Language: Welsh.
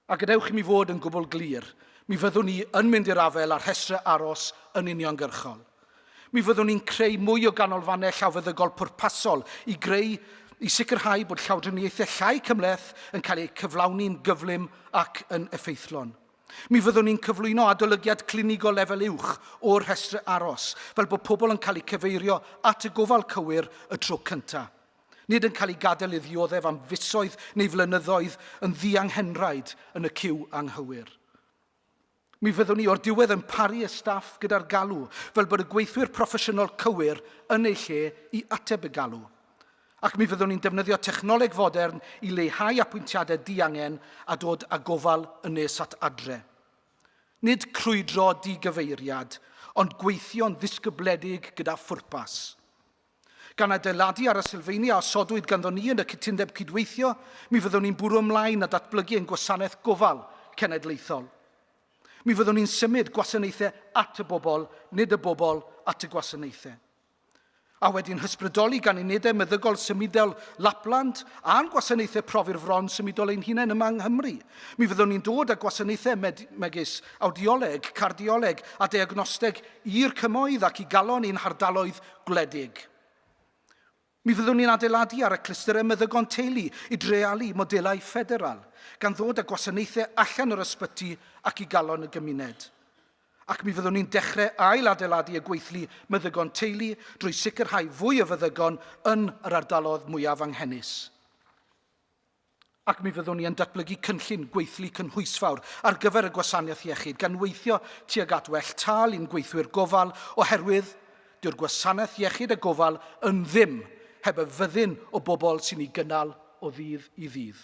A gadewch i mi fod yn gwbl glir, mi fyddwn ni yn mynd i'r afael â'r rhestrau aros yn uniongyrchol. Mi fyddwn ni'n creu mwy o ganolfannau llawfeddygol pwrpasol i greu i sicrhau bod llawdriniaethau llai cymhleth yn cael eu cyflawni'n gyflym ac yn effeithlon. Mi fyddwn ni'n cyflwyno adolygiad clinigol lefel uwch o'r rhestrau aros, fel bod pobl yn cael eu cyfeirio at y gofal cywir y tro cyntaf. Nid yn cael eu gadael i ddioddef am fisoedd neu flynyddoedd yn ddianghenraid yn y ciw anghywir. Mi fyddwn ni o'r diwedd yn paru y staff gyda'r galw, fel bod y gweithwyr proffesiynol cywir yn eu lle i ateb y galw. Ac mi fyddwn ni'n defnyddio technoleg fodern i leihau apwyntiadau diangen a dod â gofal yn nes at adre. Nid crwydro digyfeiriad, ond gweithio'n ddisgybledig gyda phwrpas. Gan adeiladu ar y sylfeini a osodwyd ganddo ni yn y cytundeb cydweithio, mi fyddwn ni'n bwrw ymlaen a datblygu ein gwasanaeth gofal cenedlaethol. Mi fyddwn ni'n symud gwasanaethau at y bobl, nid y bobl at y gwasanaethau. A wedi'n hysbrydoli gan unedau meddygol symudol Lapland a'n gwasanaethau profi'r fron symudol ein hunain yma yng Nghymru, mi fyddwn ni'n dod â gwasanaethau megis awdioleg, cardioleg a diagnosteg i'r cymoedd ac i galon ein hardaloedd gwledig. Mi fyddwn ni'n adeiladu ar y clystyrau meddygon teulu i dreialu modelau ffederal, gan ddod â gwasanaethau allan o'r ysbyty ac i galon y gymuned. Ac mi fyddwn ni'n dechrau ail-adeiladu y gweithlu meddygon teulu drwy sicrhau fwy o feddygon yn yr ardaloedd mwyaf anghenus. Ac mi fyddwn ni yn datblygu cynllun gweithlu cynhwysfawr ar gyfer y gwasanaeth iechyd, gan weithio tuag at well tâl i'n gweithwyr gofal, oherwydd dyw'r gwasanaeth iechyd a gofal yn ddim heb y fyddin o bobl sy'n ei gynnal o ddydd i ddydd.